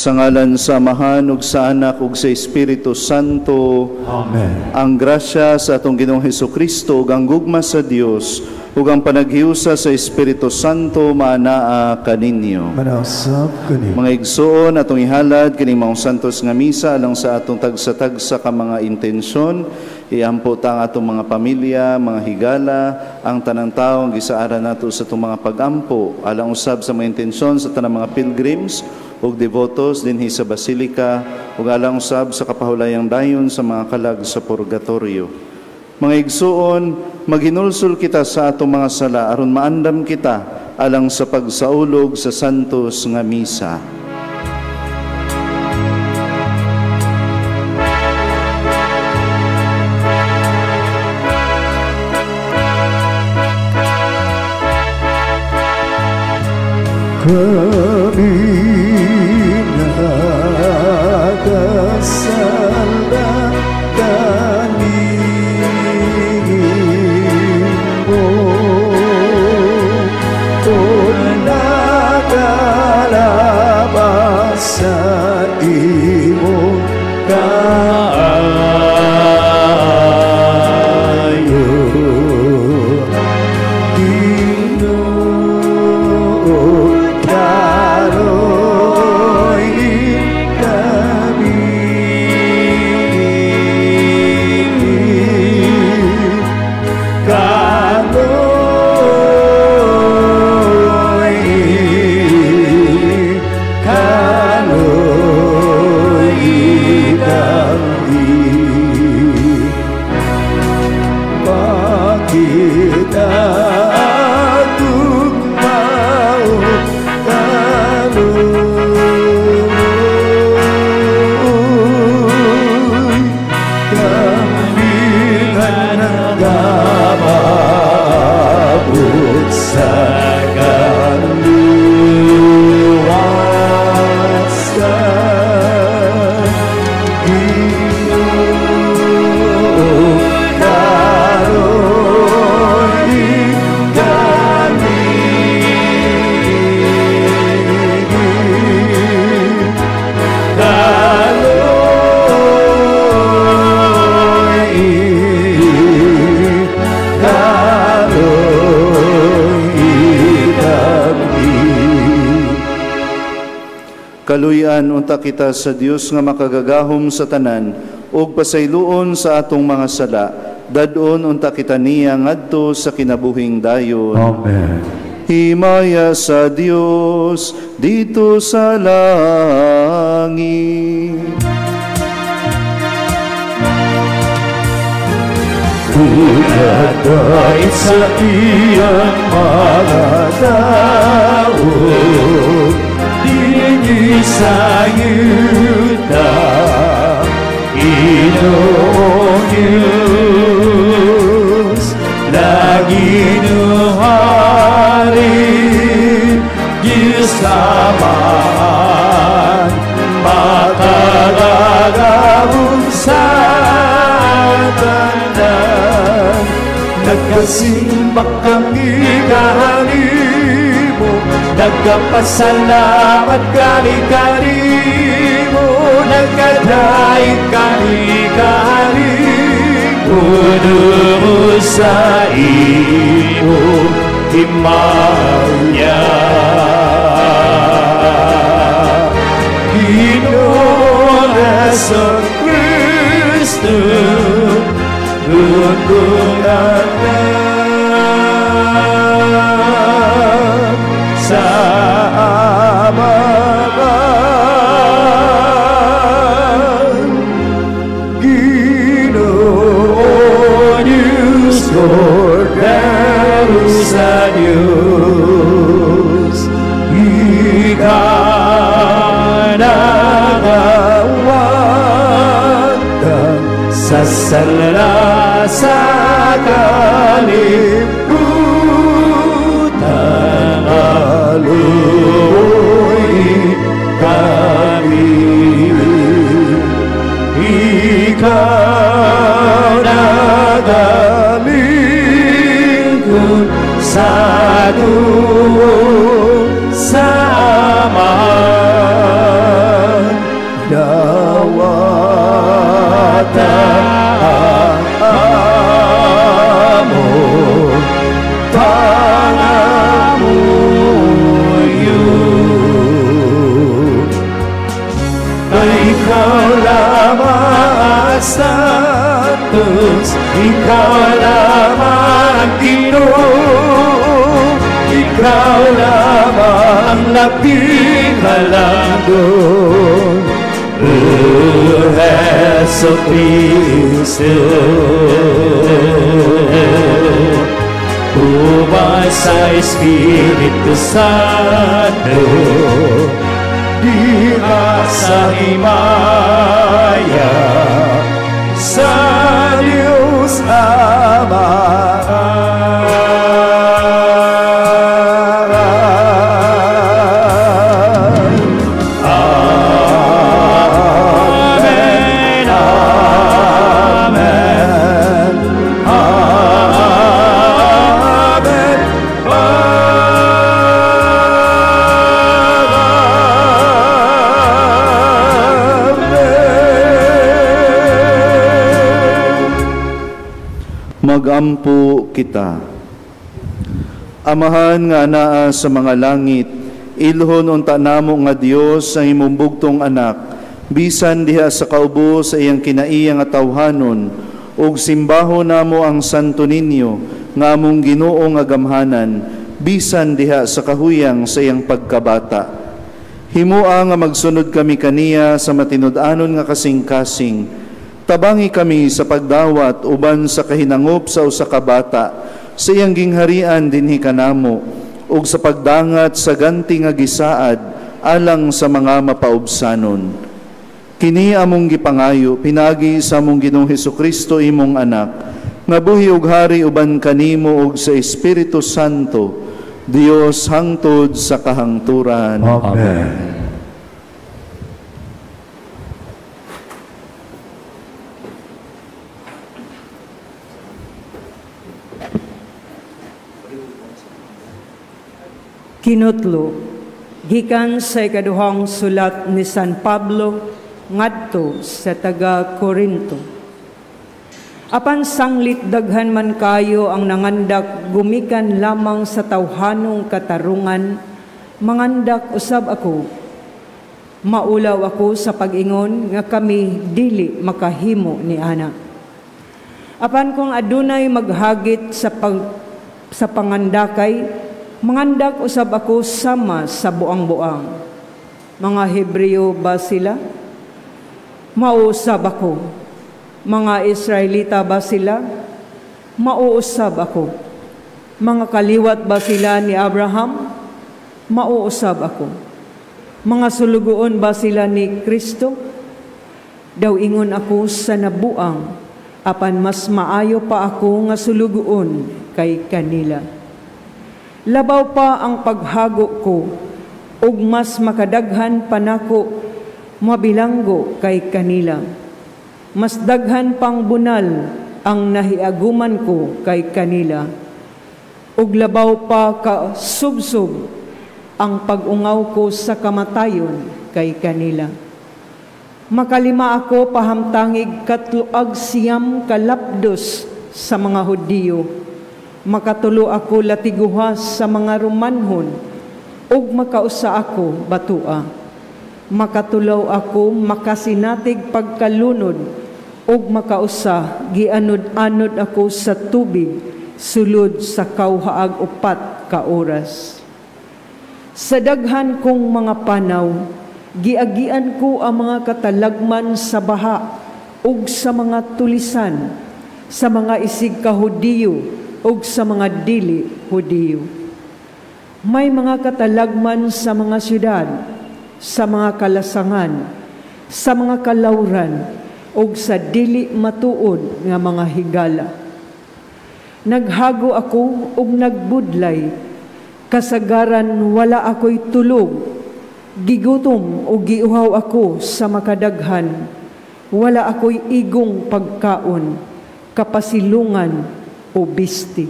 Sa ngalan sa Amahan ug sa Anak ug sa Espiritu Santo. Amen. Ang grasya sa atong Ginoong Hesukristo ug ang gugma sa Dios ug ang panaghiusa sa Espiritu Santo maanaa kaninyo. Manausab kaniyo. Mga igsoon, atong ihalad kining maong santos nga misa alang sa atong tagsa-tagsa ka mga intensyon. Iampo ta ang atong mga pamilya, mga higala, ang tanang tawo ang gisaaran nato sa atong mga pagampo, alang usab sa mga intensyon sa tanang mga pilgrims ug devotos dinhi sa Basilica, ug alang usab sa kapahulayang dayon sa mga kalag sa purgatorio. Mga igsoon, maghinulsol kita sa atong mga sala aron maandam kita alang sa pagsaulog sa santos nga misa. Kami nagasala kanimo, o nagalabas sa imong kaayo. Ginoo, kaloy kami. Kaloy, kaloy kami. Pakita atong mao kaloy, kami nga nagabot sa kaluwasan. Ginoo, kaloy kami. Kaloy, kaloy kami. Kaluyan unta kita sa Dios nga makagagahom sa tanan ug pasayloon sa atong mga sala. Dad-on unta kita niya ngadto sa kinabuhing dayon. Amen. Himaya sa Dios dito sa langit. Pugadain sa iyang mga tao, dinhi sa yuta, Ginoong Diyos, lagi nuhari, Diyos Amahan, makagagahom sa tanan. Nagkasimba kami kanimo, nagkapasalamat kami kanimo, nagkadaig kami kanimo, dumo sa imo himaya. Ginoo Hesus Kristo, Gundong Anak sa Amahan. Ginoo Diyos, Kordero sa Diyos, ikaw nangawatang sa sala sa kalibutan, aluy kami. Ikaw nagalingkod sa tuo sa Amahan. Santos, ikaw lamang ang Ginoo, ikaw lamang ang labing halangdon. O Heso Kristo, uban sa Espiritu Santo, diha sa himaya sa Diyos Ama. Amen, Amen, Amen, Amen. Magampo kita. Amahan nga anaa sa mga langit, ilhon unta namo nga Dios ang imong bugtong anak, bisan diha sa kaubo sa iyang kinaiya nga tawhanon, ug simbaho namo ang Santo Niño nga among Ginoo nga gamhanan, bisan diha sa kahuyang sa iyang pagkabata. Himua nga magsunod kami kaniya sa matinud-anon nga kasing-kasing. Tabangi kami sa pagdawat uban sa kahinangop sa usa ka bata sa iyang gingharian dinhi kanamo, ug sa pagdangat sa ganti nga gisaad alang sa mga mapaubsanon. Kini among gipangayo pinagi sa among Ginoong Hesukristo imong anak, nga buhi ug hari uban kanimo ug sa Espiritu Santo, Dios hangtod sa kahangturan. Amen. Kinutlo, gikan sa ikaduhang sulat ni San Pablo ngadto sa taga Corinto. Apan sanglit daghan man kayo ang nangandak gumikan lamang sa tawhanong katarungan, mangandak usab ako. Maulaw ako sa pag-ingon nga kami dili makahimo ni ana. Apan kung adunay maghagit sa pangandakay, mangandak usab ako sama sa buang-buang. Mga Hebreo ba sila? Mauusab ako. Mga Israelita ba sila? Mauusab ako. Mga kaliwat ba sila ni Abraham? Mauusab ako. Mga sulugoon ba sila ni Kristo? Daw ingon ako sa nabuang, apan mas maayo pa ako nga sulugoon kay kanila. Labaw pa ang paghago ko, ug mas makadaghan pa nako mabilanggo kay kanila. Mas daghan pang bunal ang nahiaguman ko kay kanila. Ug labaw pa ka subsob ang pag-ungaw ko sa kamatayon kay kanila. Makalima ako pahamtangig 309 kalapdos sa mga Hudiyo. Makatulo ako latiguhas sa mga Romanhon, ug makausa ako batua. Makatulaw ako makasinatig pagkalunod, ug makausa gianod-anod ako sa tubig sulod sa kawhaag 4 ka oras. Sa daghan kong mga panaw, giagian ko ang mga katalagman sa baha ug sa mga tulisan, sa mga isig ka Hudiyo ug sa mga dili Hudiyo. May mga katalagman sa mga syudad, sa mga kalasangan, sa mga kalawran, ug sa dili matuod nga mga higala. Naghago ako ug nagbudlay, kasagaran wala ako'y tulog, gigutom ug giuhaw ako sa makadaghan, wala ako'y igong pagkaon, kapasilungan o bisti.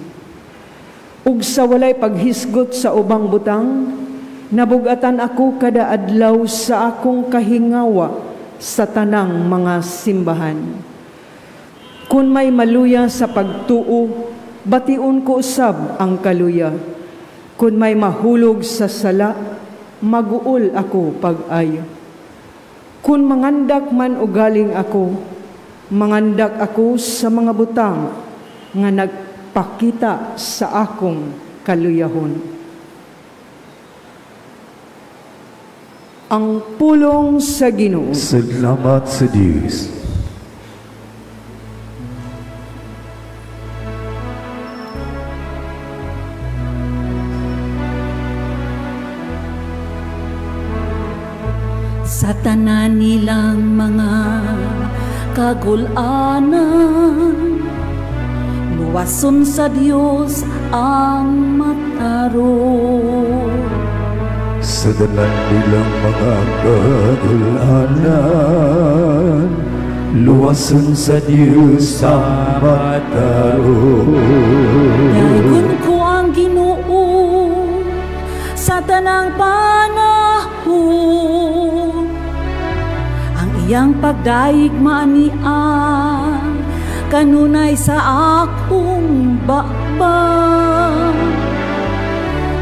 Ug sa walay paghisgot sa ubang butang, nabugatan ako kada adlaw sa akong kahingawa sa tanang mga simbahan. Kun may maluya sa pagtuo, bation ko usab ang kaluya. Kun may mahulog sa sala, maguol ako pag-ayo. Kun mangandak man o galing ako, Mangandak ako sa mga butang nga nagpakita sa akong kaluyahon. Ang pulong sa Ginoo. Salamat sa Diyos. Sa tanan nilang mga kagulanan, luwason sa Dios ang matarong. Sa tanan nilang mga kagulanan, luwason sa Dios ang matarong. Daygon ko ang Ginoo sa tanang panahon. Iyang pagdaig maaniang kanunay sa akong baba.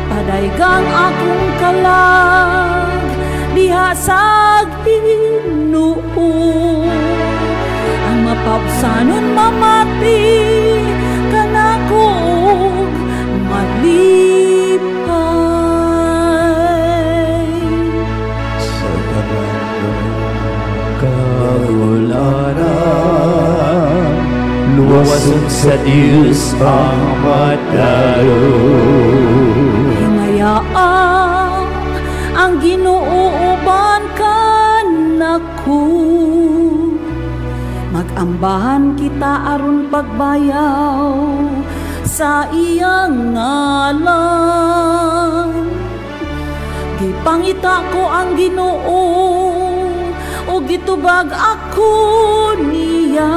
Padaygang akong kalag diha sa Ginoo. Ang mapabsanon mamati kanako malipay. Sa tanan kagulanan, luwason sa Diyos ang matarong. Himayaan ang Ginoo uban kanako. Magambahan kita aron pagbayaw sa iyang ngalan. Gipangita ko ang Ginoo o gitubag ako niya.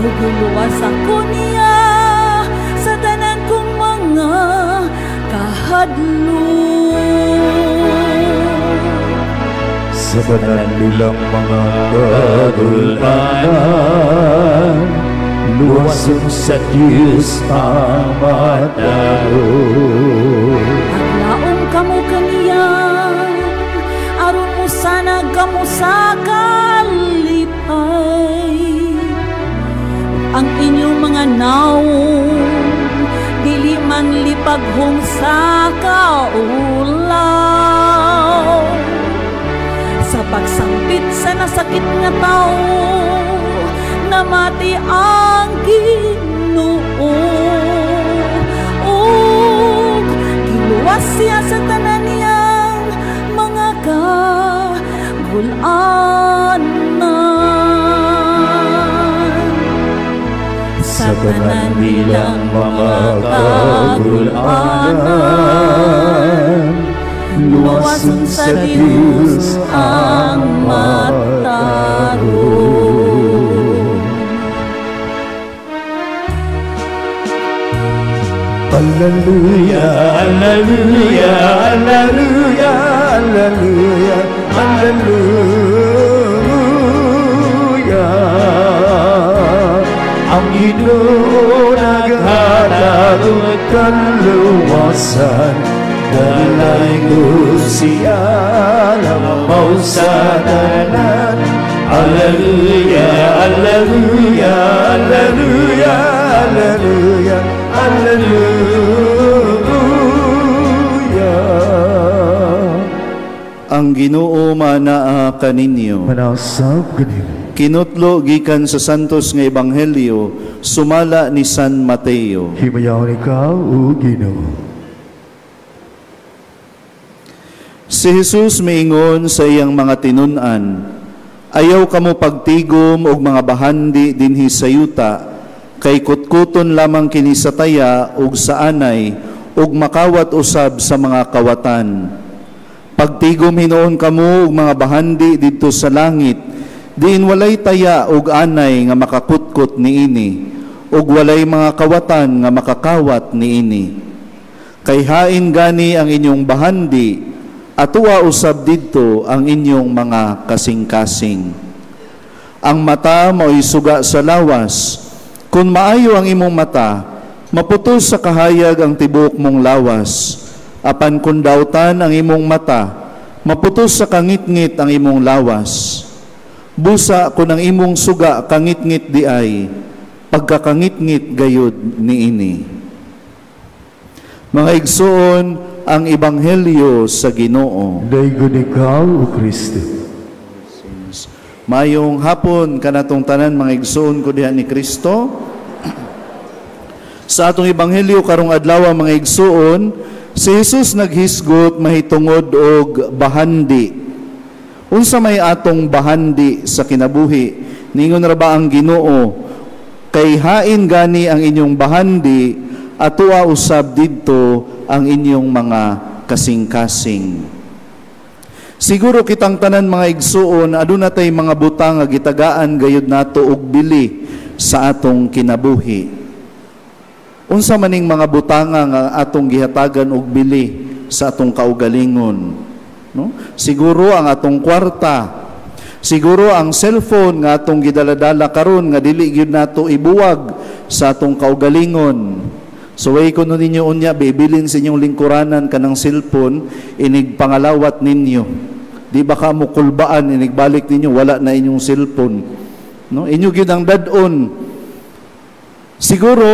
O giluwas ako niya sa tanan kong mga kahadlok. Sa tanan nilang mga kagulanan, luwason sa Diyos ang matarong. Paglaom kamo kaniya, aron mo sana kamo sa kalipay. Ang inyong mga naong dili man lipaghong sa kaulaw. Sa pagsampit sa nasakit nga tawo, namati ang Ginoo. Ug giluwas siya sa tanan niyang mga kagulanan. Sa tanan nilang mga kagulanan, luwason sa Diyos ang matarong. Alleluia, alleluia, alleluia, alleluia, alleluia. Ang Ginoo naghatag og kaluwasan, dalaygon siya labaw sa tanan. Alleluia, alleluia, alleluia, alleluia, alleluia. Ang Ginoo manaa kaninyo. Manasab kaninyo. Kinutlo gikan sa Santos nga Ebanghelyo sumala ni San Mateo. Himayaon ikaw, o Ginoo. Si Jesus miingon sa iyang mga tinun-an, ayaw kamo pagtigom og mga bahandi dinhi sa yuta, kay kutkuton lamang kini sa taya ug sa anay ug makawat usab sa mga kawatan. Pagtigom hinuon kamo og mga bahandi didto sa langit, diin walay taya ug anay nga makakutkot niini, ug walay mga kawatan nga makakawat niini. Kay hain gani ang inyong bahandi, atuwa usab didto ang inyong mga kasing-kasing. Ang mata mao'y suga sa lawas. Kung maayo ang imong mata, maputos sa kahayag ang tibuok mong lawas. Apan kung dautan ang imong mata, maputos sa kangitngit ang imong lawas. Busa kun ang imong suga kangitngit diay, pagkakangitngit gayud niini. Mga igsoon, ang ebanghelyo sa Ginoo. Daygon ikaw, O Kristo. Mayong hapon kanatong tanan, mga igsoon ko diha ni Kristo. Sa atong ebanghelyo karong adlaw, mga igsoon, si Jesus naghisgot mahitungod og bahandi. Unsa may atong bahandi sa kinabuhi? Ningon ra ba ang Ginoo, "Kay hain gani ang inyong bahandi, atoa usab didto ang inyong mga kasing-kasing." Siguro kitang tanan, mga igsuon, aduna tay mga butang nga gitagaan gayud nato og bili sa atong kinabuhi. Unsa maning mga butanga nga atong gihatagan og bili sa atong kaugalingon? No? Siguro ang atong kwarta, siguro ang cellphone nga atong gidaladala karon nga dili gyud nato ibuwag sa atong kaugalingon. So way kuno ninyo unya bibilin sa inyong lingkuranan kanang cellphone, inig pangalawat ninyo. Di ba ka mo kulbaan inig balik ninyo, wala na inyong cellphone? No? Inyo gyud ang dad-on. Siguro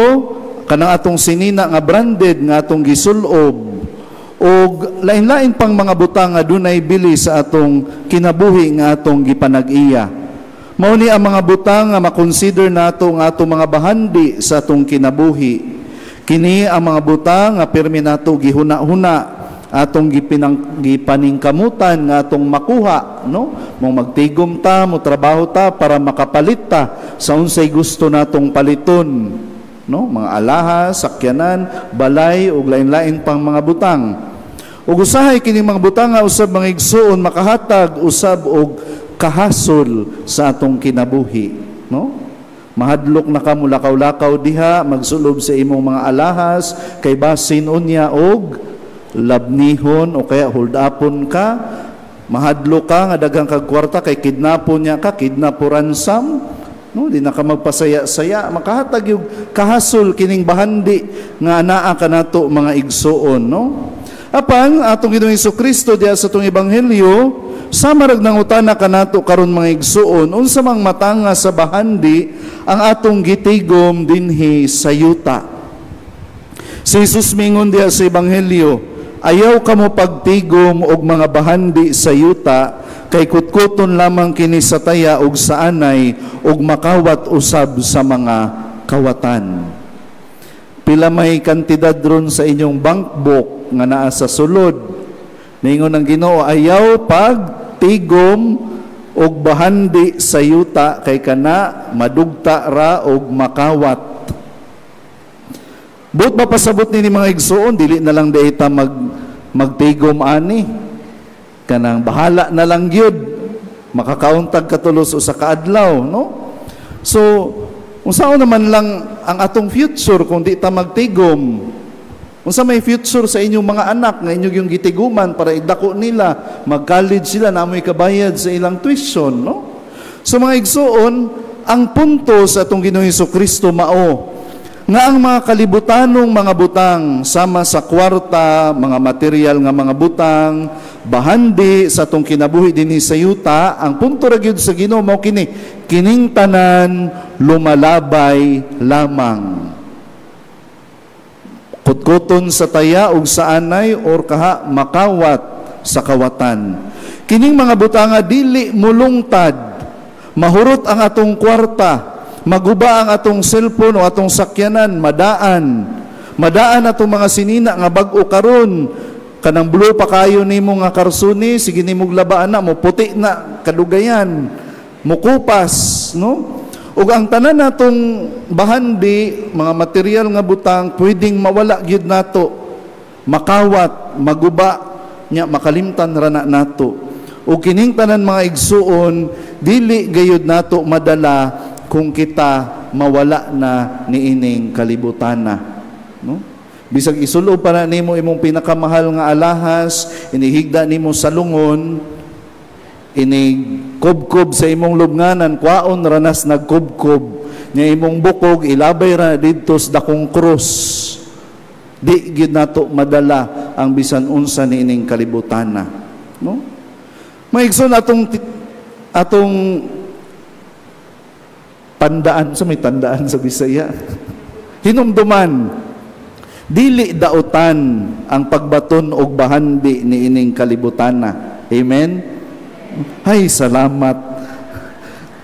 kanang atong sinina nga branded nga atong gisulob og lain-lain pang mga butang nga dunay bili sa atong kinabuhi nga atong gipanag-iya. Mao ni ang mga butang nga makonsider nato nga atong mga bahandi sa atong kinabuhi. Kini ang mga butang nga pirmi nato gihuna-huna, atong gipaningkamutan nga atong makuha, no? Mo magtigom ta, mo trabaho ta para makapalit ta sa unsay gusto natong paliton, no? Mga alahas, sakyanan, balay ug lain-lain pang mga butang. Ug usahay kini mga butang nga usab, mga igsuon, makahatag usab og kahasol sa atong kinabuhi, no? Mahadlok na ka mulakaw-lakaw diha, magsulob sa imong mga alahas kay basin unya og labnihon o kaya hold upon ka. Mahadlok ka nga daghang kag kwarta kay kidnapon niya ka, kidnap ransom, no? Di na ka magpasaya-saya. Makahatag yung kahasol kining bahandi nga anaa kanato, mga igsuon, no? Apan atong Ginoong Kristo diha sa atong ebanghelyo, sama rag nangutana kanato karon, mga igsuon, unsa mang matanga sa bahandi ang atong gitigom dinhi sa yuta. Si Jesus mingon diha sa ebanghelyo, "Ayaw kamo pagtigom og mga bahandi sa yuta, kay kutkuton lamang kini sa taya og sa anay og makawat usab sa mga kawatan." Pila may kantidad ron sa inyong bank book nga naa sa sulod? Ningon ang Ginoo, ayaw pagtigom og bahandi sa yuta kay kana madugta ra og makawat. Buot ba pasabot nini, mga igsuon, dili na lang diay ta magtigom ani? Kanang bahala na lang gyud. Makakauntag katulos usa ka adlaw, no? So, unsaon naman lang ang atong future kung di ta magtigom? Unsa may future sa inyong mga anak nga inyong yung gitiguman para idako nila, mag-college sila, namoy kabayad sa ilang tuition, no? So mga igsuon, ang punto sa atong Ginoong Kristo mao nga ang mga kalibutanong mga butang sama sa kwarta, mga material nga mga butang, bahandi sa atong kinabuhi dinhi sa yuta, ang punto ra gyud sa Ginoo mao kini, kining tanan lumalabay lamang. Kutkuton sa taya ug sa anay or kaha makawat sa kawatan. Kining mga butanga dili mulungtad, mahurot ang atong kwarta, maguba ang atong cellphone o atong sakyanan, madaan. Madaan atong mga sinina nga bag-o karon, kanang blue pa kayo nimo nga karsuni, sige nimog labaan na, mo puti na kadugayan, mukupas, no? Ug ang tanan natong bahandi, mga material nga butang, pwedeng mawala gyud nato, makawat, maguba, nya makalimtan ra na nato. Ug kining tanan, mga igsuon, dili gayud nato madala kung kita mawala na niining kalibutana, no? Bisag isulob pa na nimo imong pinakamahal nga alahas, inihigda nimo sa lungon, inigkubkob sa imong lubnganan, kwaon ranas nagkubkob nya imong bukog, ilabay ra didto sa dakong krus. Di gyud nato madala ang bisan unsa niining kalibutana, no? Mga igsoon, atong atong Tandaan sa may tandaan sa Bisaya. Hinumduman, dili dautan ang pagbaton og bahandi ni ining kalibutana. Amen? Hay, salamat.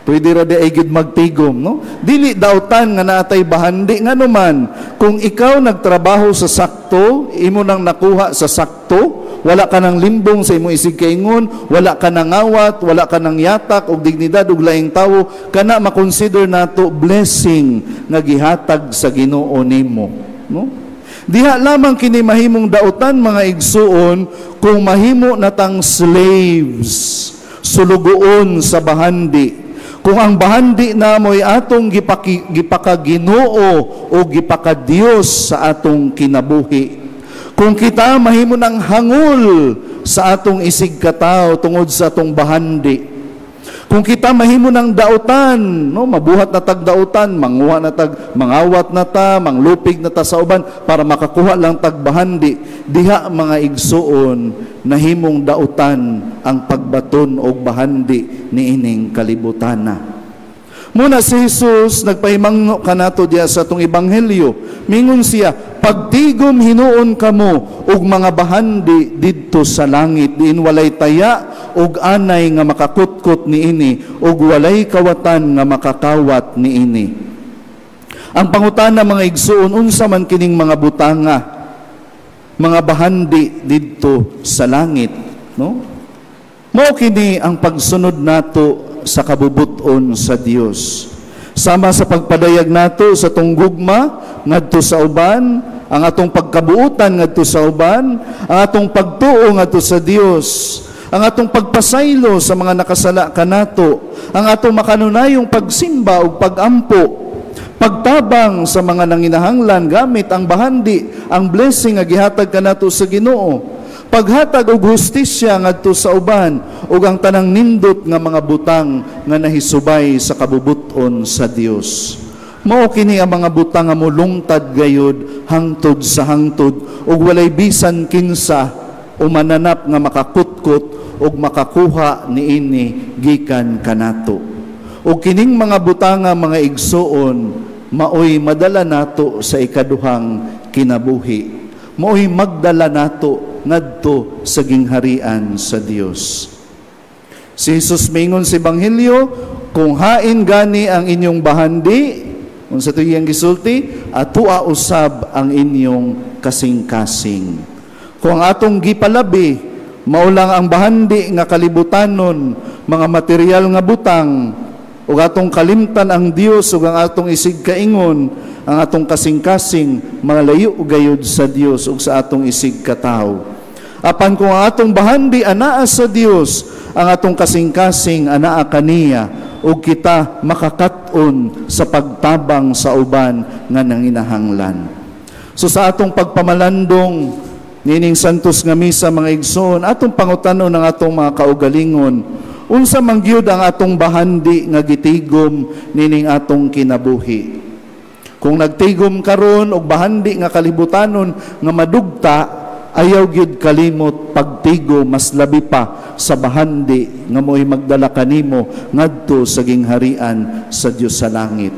Pwede ra di ay gid magtigom, no? Dili dautan nga naatay bahandi, ngano man kung ikaw nagtrabaho sa sakto, imo nang nakuha sa sakto, wala ka nang limbong sa imong isig kaingon, wala ka nang ngawat, wala ka nang yatak og dignidad og laing tawo, kana makonsider nato blessing nga gihatag sa Ginoo nimo, no? Diha lamang kini mahimong dautan, mga igsuon, kung mahimo natang slaves, sulugoon sa bahandi. Kung ang bahandi namoy atong gipakaginoo o gipakadiyos sa atong kinabuhi. Kung kita mahimo ng hangol sa atong isig katawo tungod sa atong bahandi. Kung kita mahimo ng dautan, no, mabuhat na tag dautan, manguha na tag, mangawat na ta, manglupig na ta sa uban para makakuha lang tag bahandi, diha, mga igsuon, nahimong dautan ang pagbaton og bahandi niining kalibutana. Muna si Jesus nagpahimangno kanato diya sa atong ebanghelyo. Mingon siya, "Pagtigom hinuon kamo og mga bahandi didto sa langit, diin walay taya og anay nga makakutkot niini ug walay kawatan nga makakawat niini." Ang pangutana, mga igsuon, unsa man kining mga butanga, mga bahandi didto sa langit, no? Mao kini ang pagsunod nato sa kabubuton sa Dios. Sama sa pagpadayag nato sa atong gugma ngadto sa uban, ang atong pagkabuutan ngadto sa uban, ang atong pagtuo ngadto sa Dios, ang atong pagpasaylo sa mga nakasala kanato, ang atong makanunayong pagsimba ug pagampo, pagtabang sa mga nanginahanglan gamit ang bahandi, ang blessing nga gihatag kanato sa Ginoo, paghatag og hustisya ngadto sa uban, ug ang tanang nindot nga mga butang nga nahisubay sa kabubuton sa Dios. Mao kini ang mga butang nga molungtad gayud hangtod sa hangtod ug walay bisan kinsa o mananap nga makakutkot ug makakuha niini gikan kanato. Ug kining mga butanga, mga igsuon, maoy madala nato sa ikaduhang kinabuhi. Maoy magdala nato ngadto sa gingharian sa Dios. Si Jesus mingon sa ebanghelyo, "Kung hain gani ang inyong bahandi," unsa to iyang gisulti? "Atua usab ang inyong kasing-kasing." Kung ang atong gipalabi mao lang ang bahandi nga kalibutanon, mga material nga butang, ug atong kalimtan ang Dios ug ang atong isig kaingon, ang atong kasing-kasing malayo gayud sa Dios ug sa atong isig katawo. Apan kung ang atong bahandi anaa sa Dios, ang atong kasing-kasing anaa kaniya, ug kita makakat-on sa pagtabang sa uban nga nanginahanglan. So sa atong pagpamalandong nining Santos nga Misa, mga igsoon, atong pangutanon ang atong mga kaugalingon, unsa man gyud ang atong bahandi nga gitigom nining atong kinabuhi? Kung nagtigom karon og bahandi nga kalibutanon nga madugta, ayaw gyud kalimot pagtigo mas labi pa sa bahandi nga mo'y magdala kanimo ngadto sa gingharian sa Dios sa langit.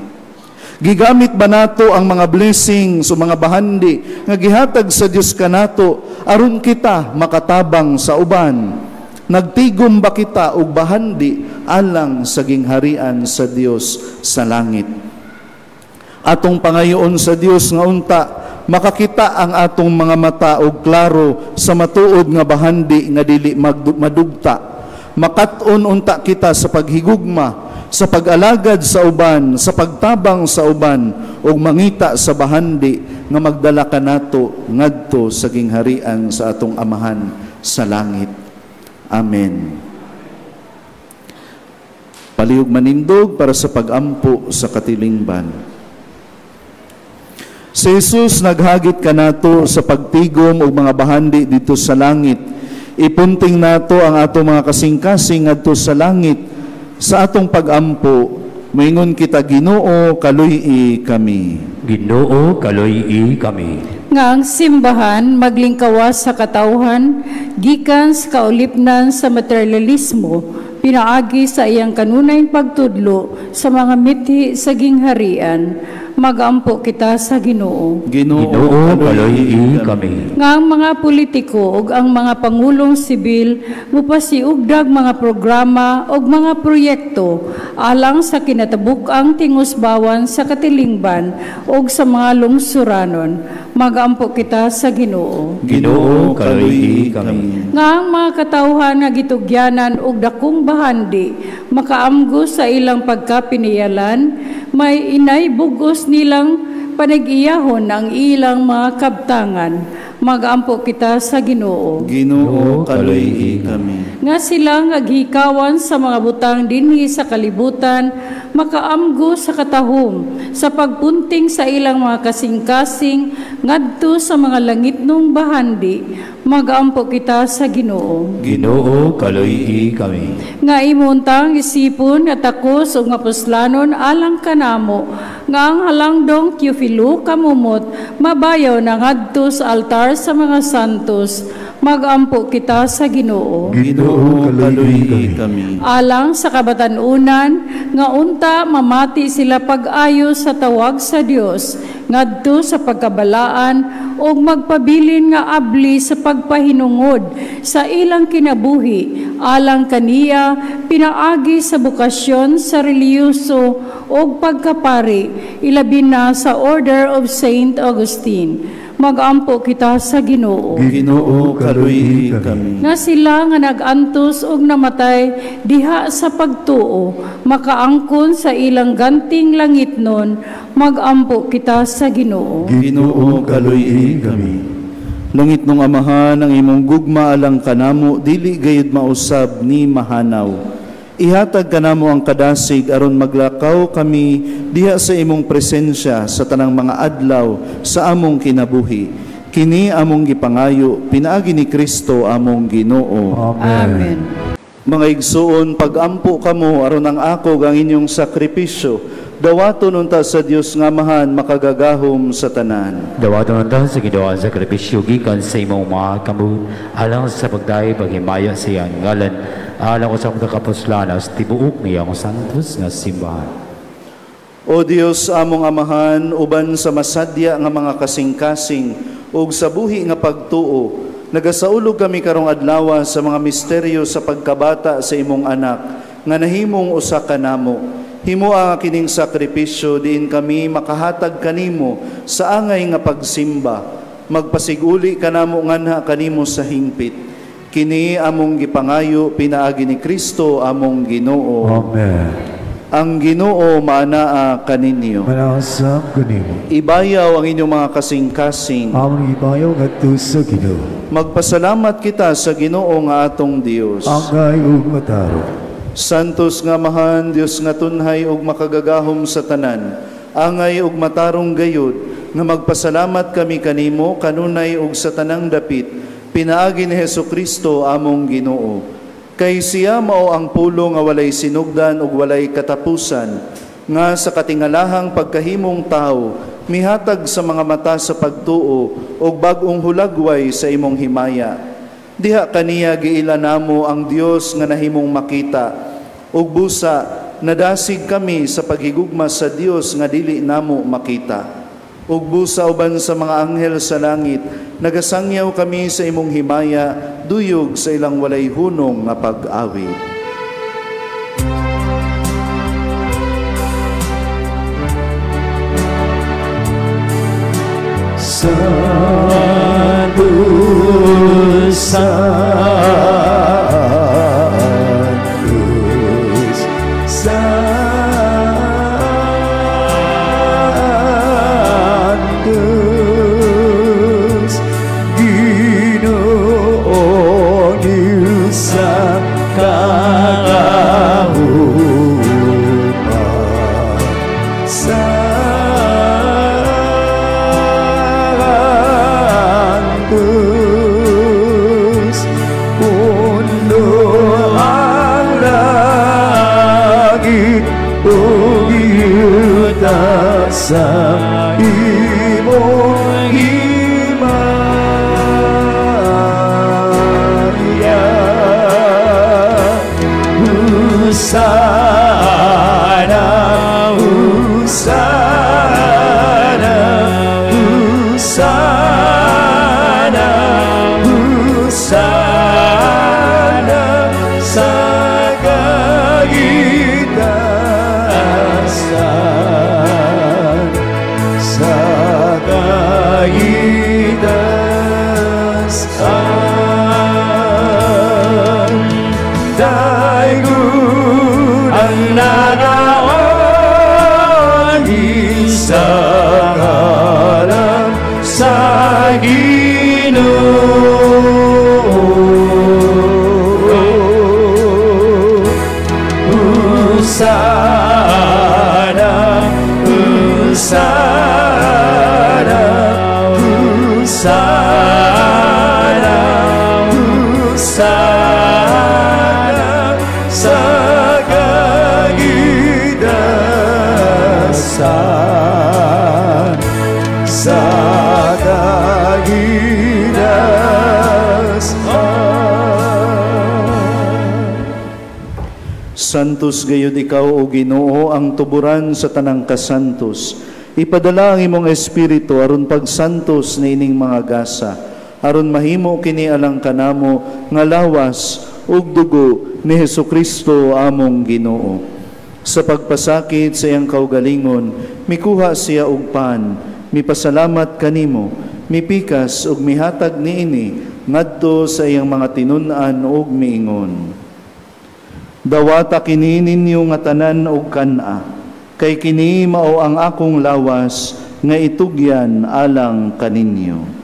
Gigamit ba nato ang mga blessings o mga bahandi nga gihatag sa Dios kanato aron kita makatabang sa uban? Nagtigom ba kita og bahandi alang sa gingharian sa Dios sa langit? Atong pangayoon sa Dios nga unta makakita ang atong mga mata og klaro sa matuod nga bahandi nga dili madugta. Makat-on unta kita sa paghigugma, sa pag-alagad sa uban, sa pagtabang sa uban, ug mangita sa bahandi nga magdala kanato ngadto sa gingharian sa atong Amahan sa langit. Amen. Palihog manindog para sa pagampo sa katilingban. Si Jesus naghagit kanato sa pagtigom og mga bahandi dito sa langit. Ipunting nato ang atong mga kasing-kasing ngadto sa langit sa atong pagampo. Moingon kita, "Ginoo, kaluy-i kami." Ginoo, kaluy-i kami. Nga ang simbahan maglingkawas sa katawhan gikan sa kaulipnan sa materialismo. pinaagi sa iyang kanunay pagtudlo sa mga mithi sa gingharian. Magampo kita sa Ginoo. Ginoo, kaloy-i kami. Nga ang mga politiko ug ang mga pangulong sibil mupasiugdag mga programa ug mga proyekto alang sa kinatabuk-ang tingusbawan sa katilingban ug sa mga lungsuranon. Magampo kita sa Ginoo. Ginoo, kaloy-i kami. Nga ang mga katawhan nga gitugyanan og dakong bahandi makaamgo sa ilang pagkapiniyalan, may inay bugos nilang panag-iyahon ang ilang mga kabtangan. Magampo kita sa Ginoo. Ginoo, kaloy-i kami. Nga sila nga gihikawan sa mga butang dinhi sa kalibutan, makaamgo sa katahom sa pagpunting sa ilang mga kasing-kasing ngadto sa mga langitnong bahandi. Magampo kita sa Ginoo. Ginoo, kaloy-i kami. Nga imuntang isipon at takos ug mapuslanon alang kanamo, nga ang halangdong Teofilo kamumot mabayaw na ngadto sa altar sa mga santos. Magampo kita sa Ginoo. Ginoo, kaloy-i kami. Alang sa kabatan-unan nga unta mamati sila pag-ayo sa tawag sa Dios ngadto sa pagkabalaan ug magpabilin nga abli sa pagpahinungod sa ilang kinabuhi alang kaniya pinaagi sa bokasyon sa relihiyoso ug pagkapari, ilabi na sa Order of Saint Augustine. Magampo kita sa Ginoo. Ginoo, kaloy-i kami. Nga sila nga nag-antos og namatay diha sa pagtuo, makaangkon sa ilang ganting langitnon. Magampo kita sa Ginoo. Ginoo, kaloy-i kami. Langit nung Amahan, ang imong gugma alang kanamo, dili gayud mausab ni mahanaw. Ihatag kanamo ang kadasig aron maglakaw kami diha sa imong presensya sa tanang mga adlaw sa among kinabuhi. Kini among gipangayo pinaagi ni Kristo among Ginoo. Amen. Mga igsuon, pagampo kamo aron ang ako ang inyong sakripisyo dawaton unta sa Dios nga Amahan makagagahom sa tanan. Dawaton unta sa Ginoo ang sakripisyo gikan sa imong mga kamot alang sa pagdaig paghimaya sa iyang ngalan, alang sa mga kapuslanas tibuok niyang santos nga simbahan. O Dios among Amahan, uban sa masadya nga mga kasing-kasing ug sa buhi nga pagtuo, nagasaulog kami karong adlaw sa mga misteryo sa pagkabata sa imong anak nga nahimong usa kanamo. Himoa kining sakripisyo diin kami makahatag kanimo sa angay nga pagsimba. Magpasiguli kanamo nganha kanimo sa hingpit. Kini among gipangayo pinaagi ni Kristo among Ginoo. Amen. Ang Ginoo maanaa kaninyo. Manaasam kanimo. Ibayaw ang inyong mga kasing-kasing. Among ibayaw ngadto sa Ginoo. Magpasalamat kita sa Ginoo nga atong Dios. Angay ug matarong. Santos nga Amahan, Dios nga tunhay ug makagagahom sa tanan, angay ug matarong gayud nga magpasalamat kami kanimo kanunay ug sa tanang dapit, pinaagi ni Hesukristo among Ginoo. Kay siya mao ang pulo nga walay sinugdan ug walay katapusan, nga sa katingalahang pagkahimong tawo mihatag sa mga mata sa pagtuo ug bag-ong hulagway sa imong himaya. Diha kaniya giila namo ang Dios nga nahimong makita, ug busa nadasig kami sa paghigugma sa Dios nga dili namo makita. Ug busa uban sa mga anghel sa langit, nagasangyaw kami sa imong himaya, duyog sa ilang walay hunong nga pag-awit. Santo, Santo, Santo, Ginoo sa kakahuman. Santos, puno ang langit ug yuta sa imong himaya. Santos gayud ikaw, o Ginoo, ang tuburan sa tanang kasantos. Ipadala ang imong espiritu aron pagsantos niining mga gasa, aron mahimo kini alang kanamo nga lawas ug dugo ni Hesukristo among Ginoo. Sa pagpasakit sa iyang kaugalingon, mikuha siya og pan, mipasalamat kanimo, mipikas ug mihatag niini ngadto sa iyang mga tinun-an ug miingon: Dawata kini ninyo nga tanan og kan-a, kay kini mao ang akong lawas nga itugyan alang kaninyo.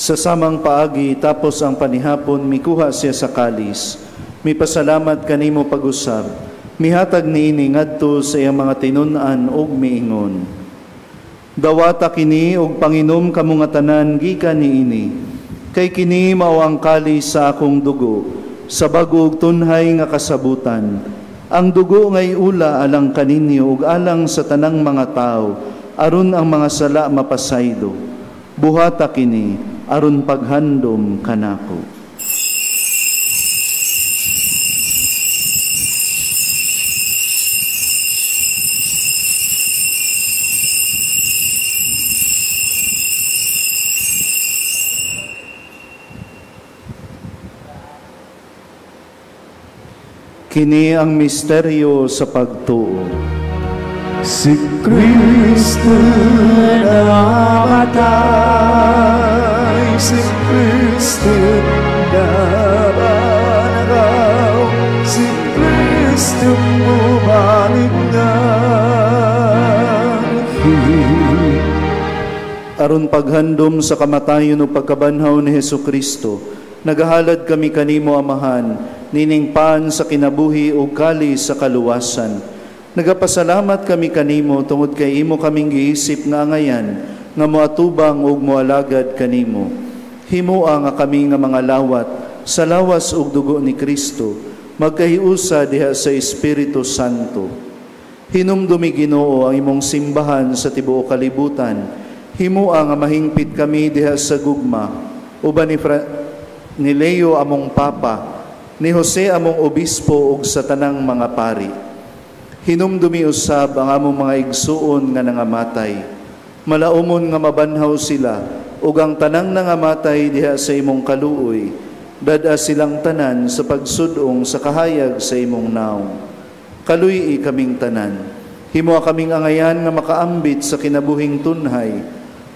Sa samang paagi, tapos ang panihapon, mikuha siya sa kalis. Mipasalamat kanimo pag-usab, mihatag niini ngadto sa iyang mga tinun-an ug miingon: Dawata kini og panginom kamo nga tanan gikan niini, kay kini mao ang kalis sa akong dugo, sa bag-o ug tunhay nga kasabutan. Ang dugo ngay ula alang kaninyo ug alang sa tanang mga tawo, aron ang mga sala mapasaydo. Buhata kini aron paghandom kanako. Kini ang misteryo sa pagtuo. Si Kristo namatay, si Kristo nabanagaw, si Kristo mubalik nga. Aron paghandom sa kamatayon o pagkabanhaw ni Hesukristo, nagahalad kami kanimo, Amahan, nining pan sa kinabuhi o kalis sa kaluwasan. Nagapasalamat kami kanimo tungod kay imo kaming giisip nga angayan nga moatubang ug moalagad kanimo. Himoa nga kami nga mga lawat sa lawas ug dugo ni Kristo, magkahiusa diha sa Espiritu Santo. Hinumdumi, Ginoo, ang imong simbahan sa tibuok kalibutan. Himoa nga mahingpit kami diha sa gugma, uban ni Leo among Papa, ni Jose among Obispo ug sa tanang mga pari. Hinumdumi usab ang among mga igsuon nga nangamatay. Malaumon nga mabanhaw sila ug ang tanang nangamatay diha sa imong kaluoy. Dad-a silang tanan sa pagsudong sa kahayag sa imong naong. Kaluy-i kaming tanan. Himoa kaming angayan nga makaambit sa kinabuhing tunhay.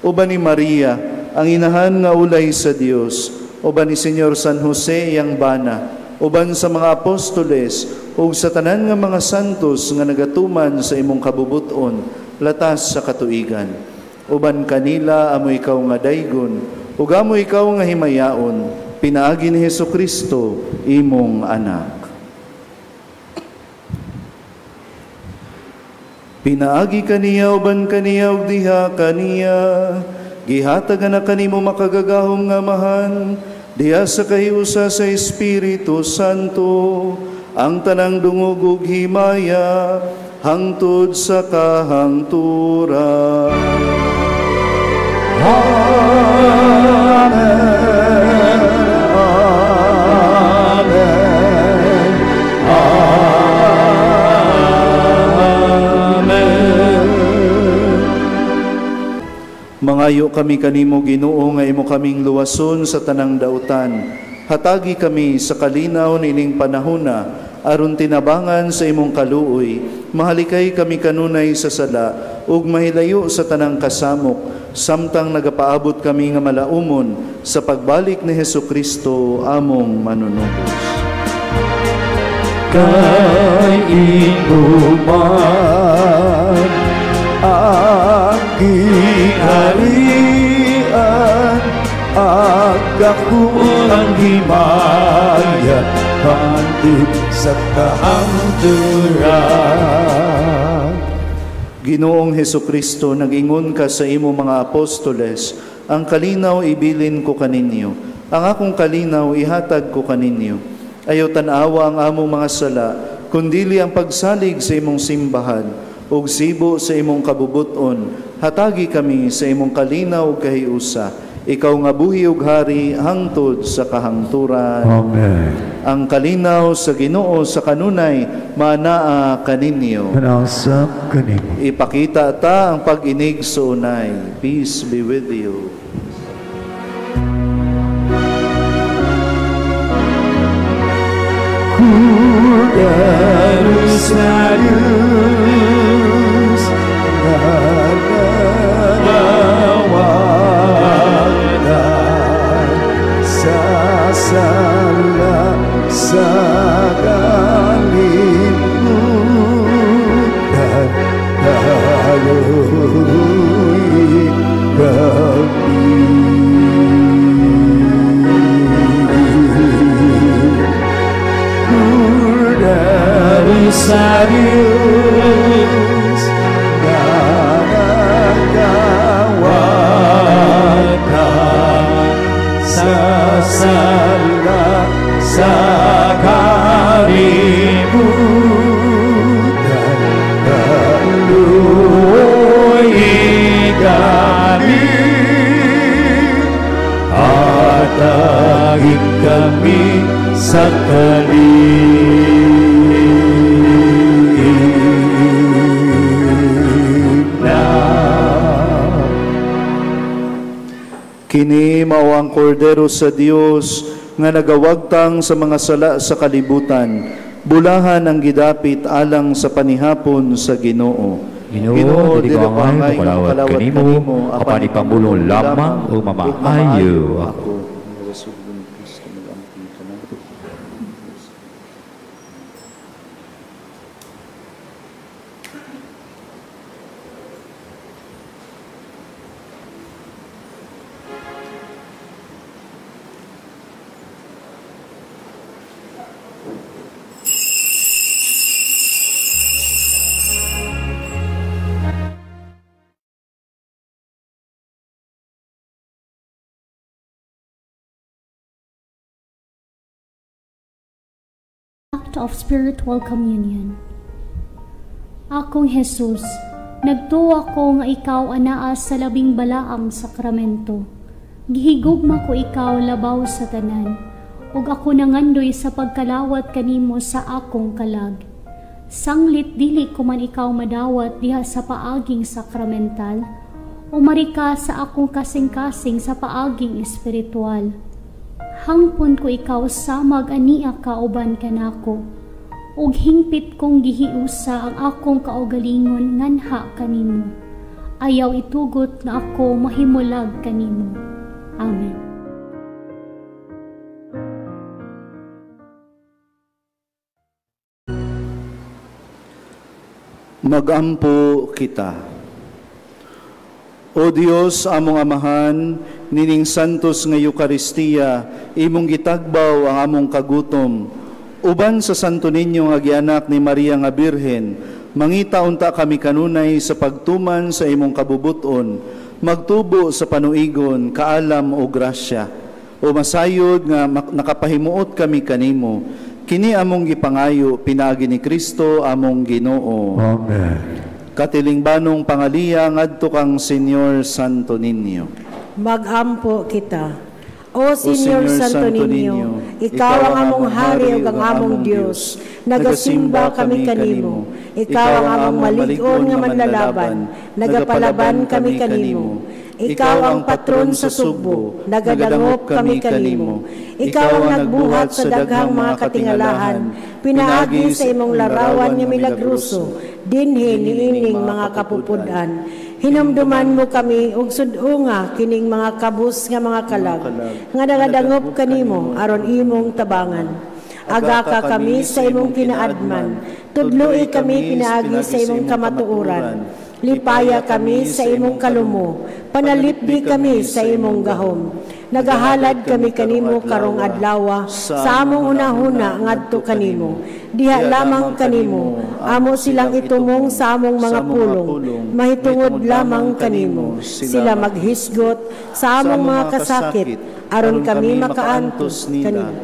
Uban ni Maria, ang inahan nga ulay sa Dios, uban ni Senyor San Jose iyang bana, uban sa mga apostoles ug sa tanan nga mga santos nga nagatuman sa imong kabubuton latas sa katuigan. Uban kanila amo ikaw nga daygon ug amo ikaw nga himayaon, pinaagi ni Hesukristo imong anak. Pinaagi kaniya uban kaniya ug diha kaniya, gihatagan na kanimo makagagahom nga Amahan, diha sa kahiusa sa Espiritu Santo, ang tanang dungog ug himaya hangtod sa kahangturan. Amen. Amen. Amen. Mangayo kami kanimo, Ginoo, nga imo kaming luwason sa tanang dautan. Hatagi kami sa kalinaw nining panahona, aron tinabangan sa imong kaluoy, mahalikay kami kanunay sa sala, ug mahilayo sa tanang kasamok, samtang nagapaabot kami nga malaumon sa pagbalik ni Hesukristo among manunubos. Kay inuman ang giharian, ang ang himaya hangtod sa kahangturan. Ginoong Hesukristo, nag-ingon ka sa imong mga apostoles, ang kalinaw ibilin ko kaninyo, Ang akong kalinaw ihatag ko kaninyo. Ayaw tan-awa ang among mga sala, kundili ang pagsalig sa imong simbahan, ug sibo sa imong kabubuton. Hatagi kami sa imong kalinaw ug kahiusa. Ikaw nga buhi ug hari hangtod sa kahangturan. Amen. Ang kalinaw sa Ginoo sa kanunay manaa kaninyo. Manasap kanimo. Ipakita ta ang pag-inig sa unay. Peace be with you. Cordero sa Diyos, nananawagan sa sala sa kalibutan, kaluoy kami. Cordero sa Diyos, nananawagan sa sala sa kalibutan, kaluoy kami, hatagin kami sa kalinaw. Kini mao ang kordero sa Dios nga nagawagtang sa mga sala sa kalibutan. Bulahan ang gidapit alang sa panihapon sa Ginoo. Ginoo, dili ko angay makalawat kanimo, apan ipamulong lamang o mamaayo ako. Of spiritual communion. Akong Jesus, nagtuwa ko nga ikaw anaa sa labing balaang sakramento. Gihigugma ko ikaw labaw sa tanan, ug ako nangandoy sa pagkalawat kanimo sa akong kalag. Sanglit dili ko man ikaw madawat diha sa paaging sakramental, umari ka sa akong kasing-kasing sa paaging espiritual. Hangpon ko ikaw samag ania kauban kanako, ug hingpit kong gihiusa ang akong kaugalingon nganha kanimo. Ayaw itugot nga ako mahimulag kanimo. Amen. Magampo kita. O Dios, among Amahan, nining santos nga Eukaristiya, imong gitagbaw ang among kagutom. Uban sa Santo Niño nga gianak ni Maria nga Birhen, mangita unta kami kanunay sa pagtuman sa imong kabubuton, magtubo sa panuigon, kaalam o grasya. O masayod nga nakapahimuot kami kanimo, kini among gipangayo, pinaagi ni Kristo among Ginoo. Amen. Katilingbanong pangaliya ngadto kang Señor Santo Niño. Magampo kita. O Señor Santo Niño, ikaw ang among hari ug ang among Dios. Nagasimba kami kanimo. Ikaw ang among malig-on nga manlalaban. Nagapalaban kami kanimo. Ikaw ang patron sa Sugbo. Nagadangop kami kanimo. Ikaw ang nagbuhat sa daghang mga katingalahan. Pinaagi sa imong larawan nga milagroso. Dinhi niining mga kapupud-an. Hinumduman mo kami ug sud-unga kining mga kabus nga mga kalag nga nagadangop kanimo aron imong tabangan. Agaka kami sa imong kinaadman, tudloi kami pinaagi sa imong kamatuoran. Lipaya kami sa imong kalumo, panalipdi kami sa imong gahom. Nagahalad kami kanimo karong adlawa sa among hunahuna ngadto kanimo. Diha lamang kanimo, amo silang itumong sa among mga pulong, mahitungod lamang kanimo. Sila maghisgot sa among mga kasakit, aron kami makaantos kanimo,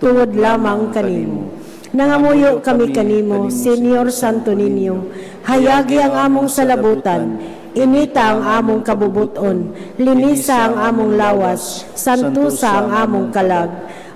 tungod lamang kanimo. Nangamuyo kami kanimo, Senyor Santo Niño, hayagi ang among salabutan, inita ang among kabubuton, linisa ang among lawas, santusa ang among kalag.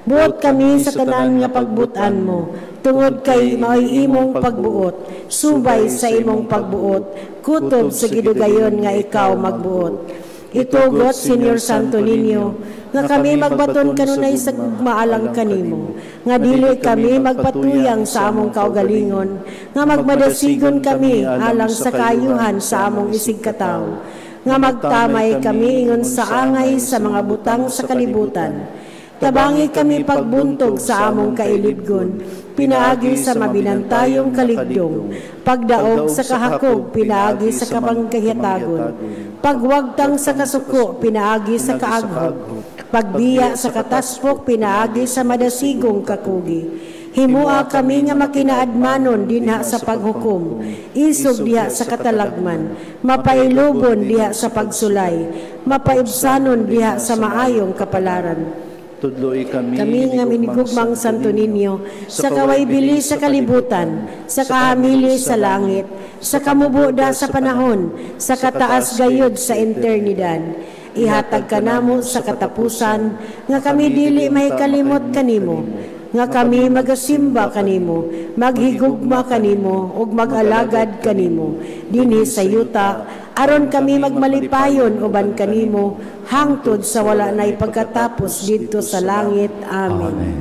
Buot kami sa tanan nga pagbutan mo, tungod kay maoy imong pagbuot, subay sa imong pagbuot, kutob sa gidugayon nga ikaw magbuot. Itugot, Senyor Santo Niño, nga kami magbaton kanunay sa gugmaalang kanimo, nga dili kami magpatuyang sa among kaugalingon, nga magmadasigon kami alang sa kaayuhan sa among isigkatawo, nga magtamay kami ingon sa angay sa mga butang sa kalibutan. Tabangi kami pagbuntog sa among kailibgon, pinaagi sa mabinantayong kaligdong, pagdaog sa kahakog, pinaagi sa kapangkahitagon, pagwagtang sa kasuko, pinaagi sa kaaghog, pagbiya sa kataspok, pinaagi sa madasigong kakugi. Himua kami nga makinaadmanon dinha sa paghukom, isog diha sa katalagman, mapailubon diha sa pagsulay, mapaibsanon diha sa maayong kapalaran. Tudloi kami, kami nga minigugmang Santo Niño, sa kawaybili sa kalibutan, sa kahamili sa langit, sa kamubuda sa panahon, sa kataas gayud sa eternidad. Ihatag kanamo sa katapusan, nga kami dili mahikalimot kanimo, nga kami magasimba kanimo, maghigugma kanimo, ug mag-alagad kanimo, dinhi sa yuta, aron kami magmalipayon uban kanimo, hangtod sa wala na'y pagkatapos didto sa langit. Amen. Amen.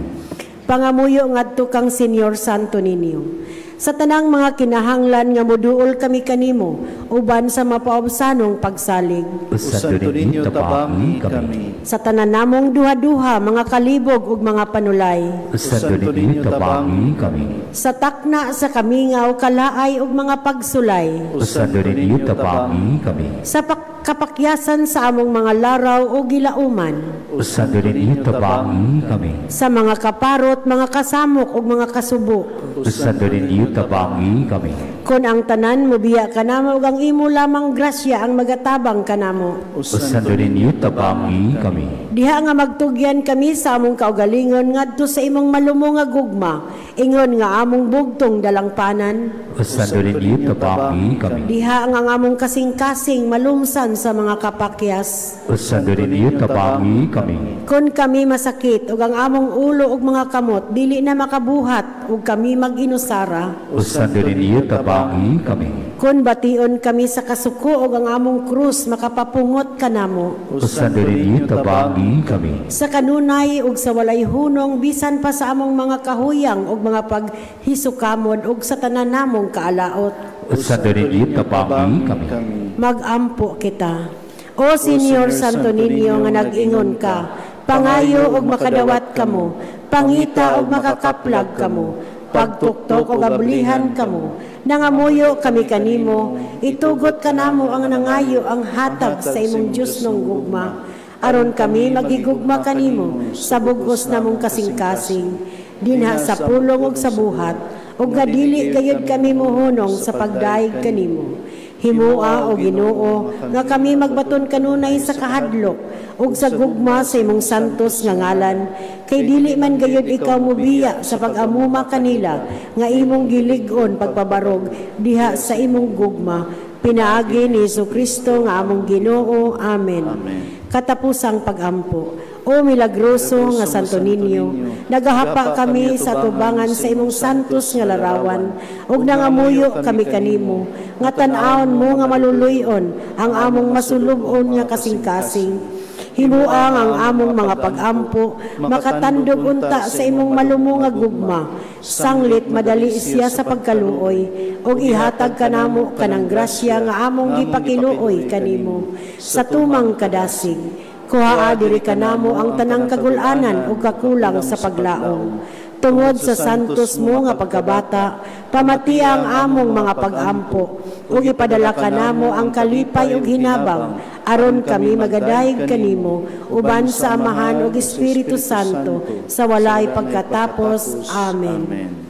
Pangamuyo ngadto kang Senyor Santo Niño, sa tanang mga kinahanglan nga moduol kami kanimo uban sa mapaobsanong pagsalig. O Santo Niño, tabangi kami. Sa tanan namong duha-duha, mga kalibog ug mga panulay. O Santo Niño, tabangi kami. Sa takna sa kamingaw, kalaay ug mga pagsulay. O Santo Niño, tabangi kami. Sa kapakyasan sa among mga laraw o gilauman. O Santo Niño, tabangi kami. Sa mga kaparot, mga kasamok ug mga kasubo. O Santo Niño, tabangi kami. Kon ang tanan mobiya kanamo ug ang imo lamang grasya ang magatabang kanamo. O Santo Niño, tabangi kami. Diha nga magtugyan kami sa among kaugalingon ngadto sa imong malumo nga gugma, ingon nga among bugtong dalangpanan. O Santo Niño, tabangi kami. Diha nga ang among kasing-kasing malumsan sa mga kapakyas. O Santo Niño, tabangi kami. Kon kami masakit ug ang among ulo ug mga kamot dili na makabuhat ug kami mag-inusara. O Santo Niño, tabangi kami. Kon bation kami sa kasuko ug ang among krus makapapungot kanamo. O Santo Niño, tabangi kami. Sa kanunay ug sa walay hunong bisan pa sa among mga kahuyang ug mga paghisukamod ug sa tanan namong kaalaot. O Santo Niño, tabangi kami. Magampo kita. O Senyor Santo Niño nga nag-ingon ka, pangayo ug makadawat kamo, pangita ug makakaplag kamo, pagtuktok ug ablihan kamo. Nangamuyo kami kanimo, itugot kanamo ang nangayo ang hatag sa imong Dios nung gugma, aron kami magigugma kanimo sa bugos namong kasing-kasing, dinha sa pulong ug sa buhat, ug nga dili gayud kami mohunong sa pagdaig kanimo. Himua o Ginoo nga kami magbaton kanunay sa kahadlok ug sa gugma sa imong santos nga ngalan, kay dili man gayud ikaw mobiya sa pag-amuma kanila nga imong gilig-on pagpabarog diha sa imong gugma, pinaagi ni Hesukristo nga among Ginoo. Amen. Katapusang pagampo. O milagroso nga Santo Niño, nagahapa kami sa tubangan sa imong santos nga larawan, ug nangamuyo kami kanimo, nga tan-awon mo nga maluluy-on ang among masulub-on nga kasing-kasing. Himuang ang among mga pagampo, makatandog unta sa imong malumo nga gugma, sanglit madali siya sa pagkaluoy, ug ihatag kanamo kanang grasya nga among gipakiluoy kanimo sa tumang kadasig. Kuhaa diri kanamo ang tanang kagulanan ug kakulang sa paglaom. Tungod sa santos mo nga pagkabata, pamatia ang among mga pag-ampo, ug ipadala kanamo ang kalipay ug hinabang, aron kami magadayeg kanimo, uban sa Amahan ug Espiritu Santo, sa walay pagkatapos. Amen.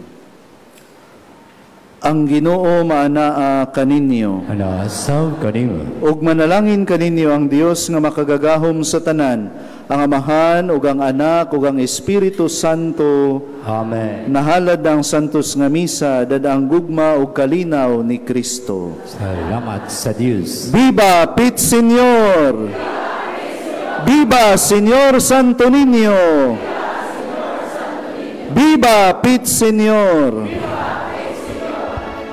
Ang Ginoo maanaa kaninyo. Ana sab kanimo. Ug manalangin kaninyo ang Dios nga makagagahom sa tanan, ang Amahan ug ang Anak ug ang Espiritu Santo. Amen. Nahalad ang santos nga misa, dada ang gugma ug kalinaw ni Kristo. Salamat sa Dios. Viva Pit Señor! Viva Señor Santo Niño! Viva Pit Señor!